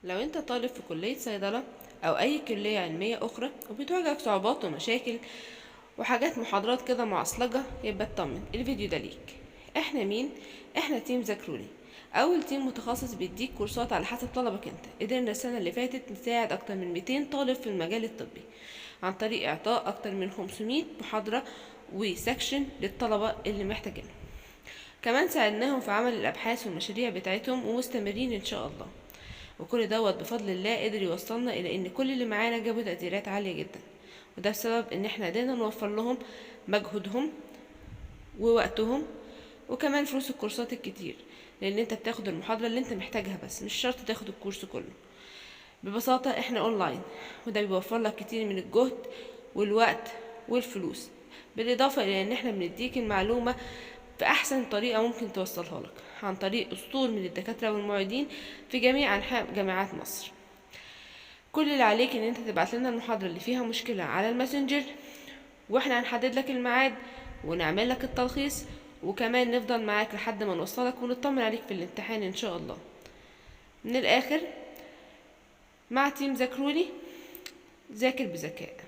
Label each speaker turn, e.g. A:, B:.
A: لو انت طالب في كلية صيدلة او اي كلية علمية اخرى وبتواجهك صعوبات ومشاكل وحاجات محاضرات كده معصلجة، يبقى اطمن، الفيديو ده ليك. احنا مين؟ احنا team ذاكرولي، اول team متخصص بيديك كورسات على حسب طلبك انت. قدرنا السنة اللي فاتت نساعد اكتر من 200 طالب في المجال الطبي عن طريق اعطاء اكتر من 500 محاضرة و section للطلبة اللي محتاجينه. كمان ساعدناهم في عمل الابحاث والمشاريع بتاعتهم، ومستمرين ان شاء الله. وكل دوت بفضل الله قدر يوصلنا الى ان كل اللي معانا جابوا تقديرات عالية جدا، وده بسبب ان احنا قدرنا نوفر لهم مجهودهم ووقتهم وكمان فلوس الكورسات الكتير، لان انت بتاخد المحاضرة اللي انت محتاجها بس، مش شرط تاخد الكورس كله. ببساطة احنا اونلاين، وده بيوفر لك كتير من الجهد والوقت والفلوس، بالاضافة الى ان احنا بنديك المعلومة بأحسن طريقة ممكن توصلها لك عن طريق أسطول من الدكاترة والمعيدين في جميع أنحاء جامعات مصر. كل اللي عليك ان انت تبعت لنا المحاضرة اللي فيها مشكلة على الماسنجر، واحنا هنحدد لك الميعاد ونعمل لك التلخيص، وكمان نفضل معاك لحد ما نوصلك ونطمن عليك في الامتحان ان شاء الله. من الاخر، مع team ذاكرولي، ذاكر بذكاء.